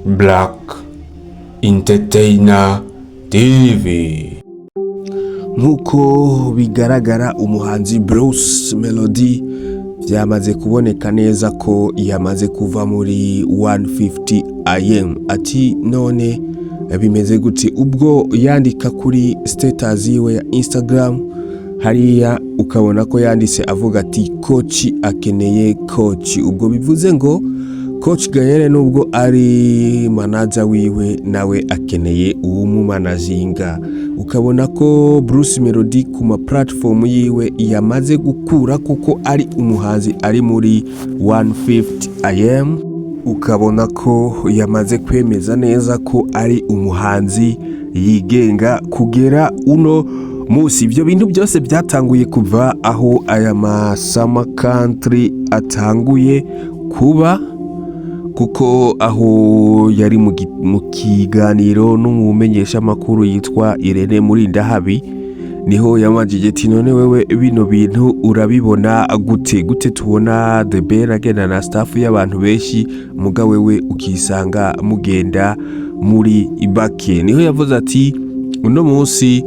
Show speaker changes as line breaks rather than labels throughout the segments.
Black Entertainer TV.
Nk'uko bigaragara, umuhanzi Bruce Melody byamaze kuboneka neza ko yamaze kuva muri 150 AM. Ati none bimeze gute? Ubwo yandika kuri status yiwe ya Instagram hariya, ukabona ko yanditse avuga ati: "Coach akeneye coach." Ubwo bivuze ngo Coach Gael, nubwo ari manager wiwe, nawe akeneye uwumumanaginga. Ukabona ko Bruce Melody ku ma platform yiwe yamaze gukura, kuko ari umuhanzi ari muri 150 AM. Ukabona ko yamaze kwemeza neza ko ari umuhanzi yigenga kugera uno munsi. Ibyo bintu byose byatanguye kuva aho aya ma Summer Country atanguye kuba, kuko aho yari mu kiganiro n'umumenyeshamakuru yitwa Irene Murindahabi, niho yamajije ati: "None wewe bino bintu urabibona gute? Gute tubona The Ben agenda na staff y'abantu benshi, muga wewe ukisanga mugenda muri bake?" Niho yavuze ati: "Uno munsi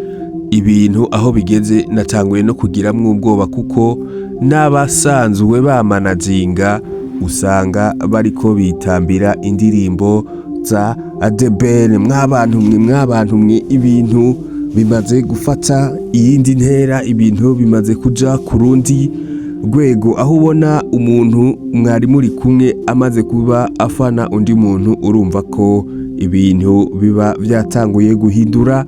ibintu aho bigeze, natanguye no kugiramwo ubwoba, kuko n'abasanzwe bamanaginga usanga bariko bitambira indirimbo za The Ben." Mwabantu mwe, mwabantu mwe, ibintu bimaze gufata iyindi ntera, ibintu bimaze kuja ku rundi rwego, aho ubona umuntu mwari muri kumwe amaze kuba afana undi muntu. Urumva ko ibintu biba byatanguye guhindura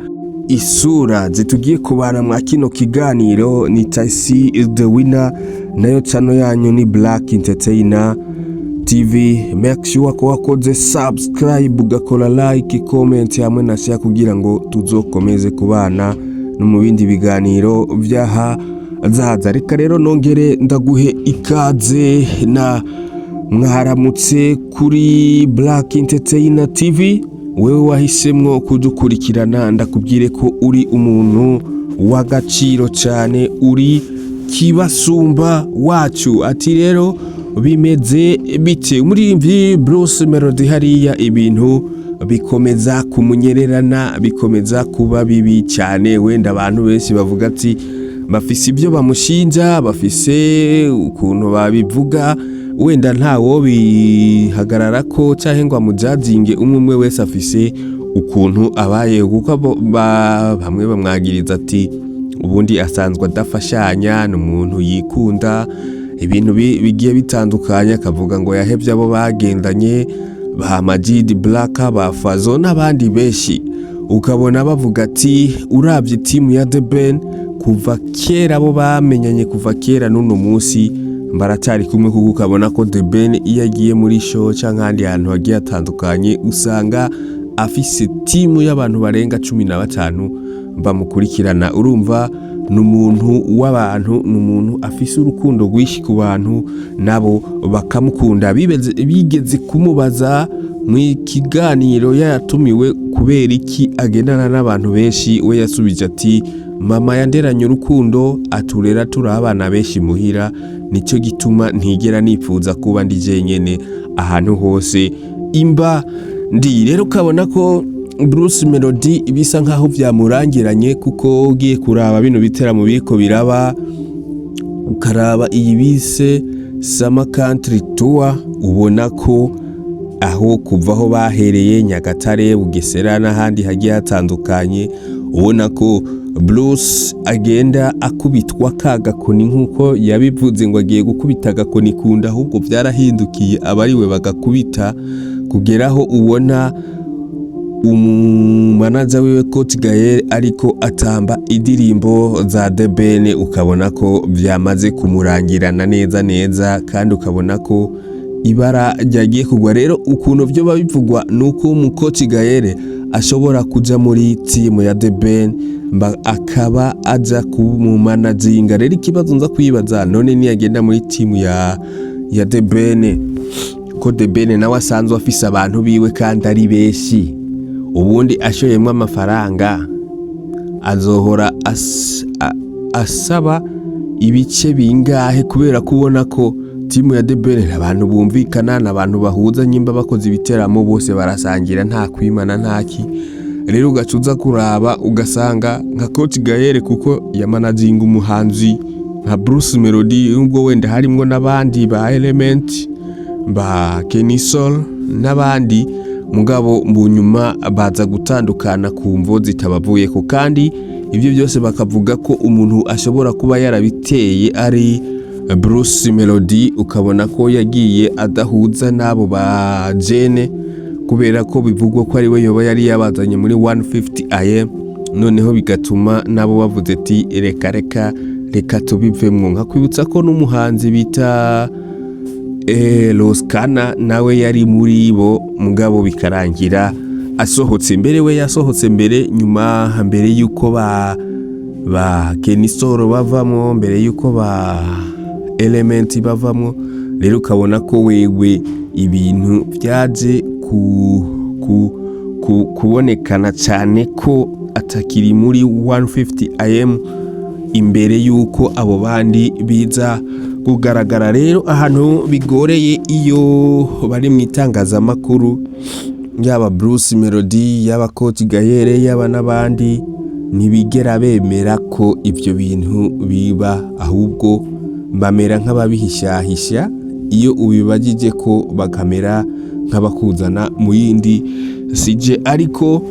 isura. Zitugiye kubana mwa kino kiganiro ni Taisi the Winner, nayo channel yanyu ni Black Entertainer TV. Make sure ko wakoze subscribe, ugakora like, comment hamwe na share, kugira ngo tuzokomeze kubana no mu bindi biganiro vyaha zaza. Reka rero nongere ndaguhe ikaze na mwaramutse kuri Black Entertainer TV. Wewe wahisemwo kudukurikirana, ndakubwire ko uri umuntu w'agaciro cyane, uri kibasumba wacu. Ati rero bimeze bite? Umuririmbyi Bruce Melody hariya ibintu bikomeza kumunyererana, bikomeza kuba bibi cyane. Wenda abantu benshi bavuga ati bafise ibyo bamushinja, bafise ukuntu babivuga, wenda ntawo bihagarara ko cyangwa ngo amujajinge. Umwe umwe wese afise ukuntu abayeho, kuko bamwe bamwagiriza ati ubundi asanzwe adafashanya, ni umuntu yikunda, ibintu bigiye bitandukanye. Akavuga ngo yahevye abo bagendanye, ba Majid Black, ba Fazo n'abandi benshi. Ukabona bavuga ati urabye timu ya The Ben kuva kera, abo bamenyanye kuva kera, n'uno munsi baracyari kumwe, kuko ukabona ko The Ben iyo agiye muri show cyangwa ahandi hantu hagiye hatandukanye, usanga afise timu y'abantu barenga 15 bamukurikirana. Urumva ni umuntu w'abantu, ni umuntu afise urukundo rwinshi ku bantu, nabo bakamukunda. Bigeze kumubaza mu kiganiro yatumiwe kubera iki agendana n'abantu benshi, we yasubije ati: "Mama yanderanye urukundo, aturera turi abana benshi muhira, nicyo gituma ntigera nipfuza kuba ndi jenyene ahantu hose imba ndi." Rero ukabona ko Bruce Melody bisa nkaho vyamurangiranye, kuko ugiye kuraba bino biteramo biriko biraba, ukaraba iyi bise Summer Country Tour, ubona ko aho kuva aho bahereye Nyagatare, Bugesera n'ahandi hagiye hatandukanye, ubona ko Bruce agenda akubitwa ka gakoni, nk'uko yabivuze ngo agiye gukubita agakoni kunda, ahubwo byarahindukiye abariwe bagakubita, kugeraho ubona umumanager wiwe Coach Gael ariko atamba indirimbo za The Ben. Ukabona ko byamaze kumurangirana neza neza, kandi ukabona ko ibara ryagiye kugwa. Rero ukuntu byo bivugwa nuko mu Coach Gael ashobora kuja muri team ya The Ben, akaba aja kumumanaginga. Rero ikibazo nza kwibaza: none niyagenda muri team ya The Ben, ko The Ben nawe asanzwe afise abantu biwe kandi ari benshi, ubundi ashoyemwo amafaranga azohora asaba ibice bingahe? Kubera kubona ko Timu ya The Ben ni abantu bumvikana, ni abantu bahuza. Nyimba bakoze ibiteramo bose barasangira, nta kwimana, ntaki. Rero ugaca uza kuraba ugasanga nka Coach Gael, kuko yamanaginga umuhanzi nka Bruce Melody, nubwo wenda harimwo n'abandi ba Element, ba Kenny Sol n'abandi, mugabo mu nyuma baza gutandukana ku mvo zitabavuyeko. Kandi ibyo byose bakavuga ko umuntu ashobora kuba yarabiteye ari Bruce Melody. Ukabona ko yagiye adahuza n'abo ba jene, kubera ko bivugwa ko ari we yoba yari yabazanye muri 150 AM. Noneho bigatuma nabo bavuze ati: "Reka, reka, reka tubivemwo." Nkakwibutsa ko n'umuhanzi bita Roskana nawe yari muri bo, mugabo bikarangira asohotse mbere. We yasohotse mbere, nyuma, mbere yuko ba Kenny Sol bavamo, mbere yuko ba Element bavamo. Rero ukabona ko wewe ibintu byaje ku kubonekana cyane ko atakiri muri 150 AM imbere yuko abo bandi biza kugaragara. Rero ahantu bigoreye, iyo bari mu itangazamakuru, yaba Bruce Melody, yaba Coach Gael, yaba n'abandi, ntibigera bemera ko ibyo bintu biba, ahubwo bamera nk'ababihishahisha. Iyo ubibagije ko bakamera nk'abakuzana mu yindi sije. Ariko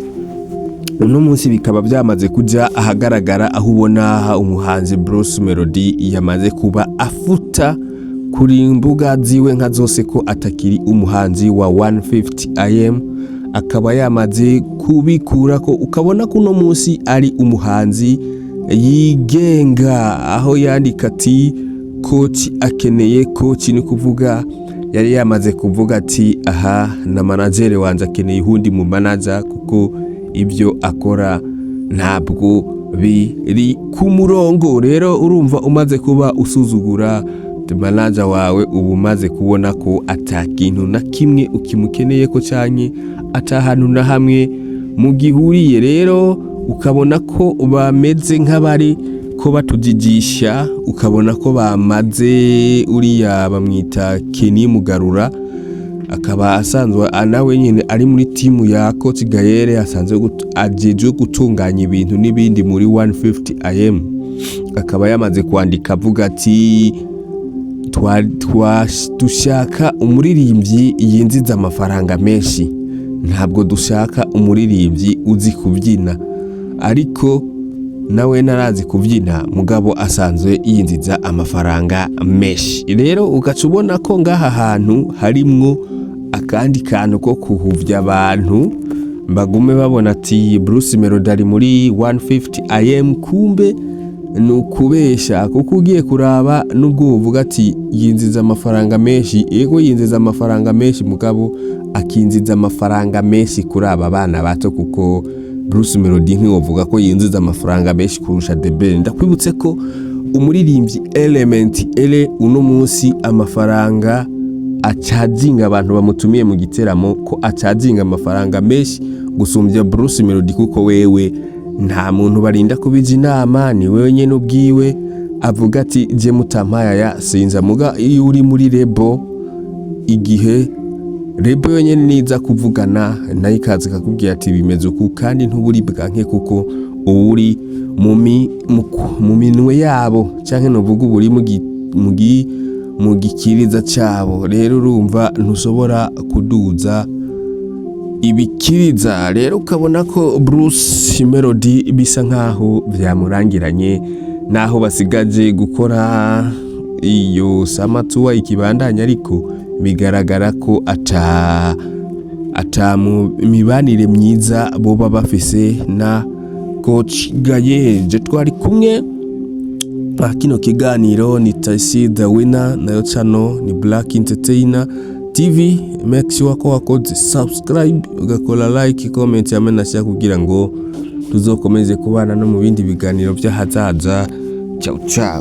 uno munsi bikaba byamaze kujya ahagaragara, aho ubona umuhanzi Bruce Melody yamaze kuba afuta kuri mbuga ziwe nka zose ko atakiri umuhanzi wa 150 AM, akaba yamaze kubikura ko. Ukabona ko uno munsi ari umuhanzi yigenga, aho yandika ati: "Coach akeneye coach." Ni kuvuga yari yamaze kuvuga ati: "Aha na manager wanje akeneye uwundi mu manager, kuko ibyo akora ntabwo biri ku murongo." Rero urumva, umaze kuba usuzugura manager wawe, uba umaze kubona ko ata kintu na kimwe ukimukeneye ko, canke ata hantu na hamwe mugihuriye. Rero ukabona ko bameze nk'abari ko batujijisha. Ukabona ko bamaze uriya bamwita Kenny Mugarura, akaba asanzwe nawe nyine ari muri timu ya Coach Gael, asanzwe ajejwe gutunganya ibintu n'ibindi muri 150 AM, akaba yamaze kwandika avuga ati: "Dushaka umuririmbyi yinjiza amafaranga menshi, ntabwo dushaka umuririmbyi uzi kubyina." Ariko nawe narazi kubyina, mugabo asanzwe yinjiza amafaranga menshi. Rero ugaca ubona ko ngaha hantu harimwo akandi kantu ko kuhuvya abantu, bagume babona ati Bruce Melody ari muri 150 AM, kumbe ni ukubesha. Kuko ugiye kuraba, nubwo uvuga ati yinjiza amafaranga menshi, yego yinjiza amafaranga menshi, mugabo akinjiza amafaranga menshi kuri aba bana bato, kuko Bruce Melody ntiwovuga ko yinjiza amafaranga menshi kurusha The Ben. Ndakwibutse ko umuririmbyi Element Ele uno munsi amafaranga acaginga abantu bamutumiye mu giteramo, ko acaginga amafaranga menshi gusumbya Bruce Melody, kuko wewe nta muntu barinda kubija inama, ni wewe nyene ubwiwe avuga ati: "Je mutampaye aya sinza." Muga iyo uri muri label, igihe label yonyene niza kuvugana nayo, ikaza ikakubwira ati bimeze uku, kandi ntuburi bwanke, kuko uba uri mu minwe yabo, canke novuga uba uri mu gikiriza cabo. Rero urumva ntushobora kuduza ibikiriza. Rero ukabona ko Bruce Melody bisa nkaho vyamurangiranye, naho basigaje gukora iyo summer tour ikibandanya, ariko bigaragara ko ata mu mibanire myiza boba bafise na Coach Gael. Je twari kumwe kino kiganiro ni Taisi the Winner, nayo channel ni Black Entertainer TV. Make sure ko wakoze subscribe, ugakora like, comment hamwe na share, kugira ngo tuzokomeze kubana no mu bindi biganiro by'ahazaza. Ciao ciao.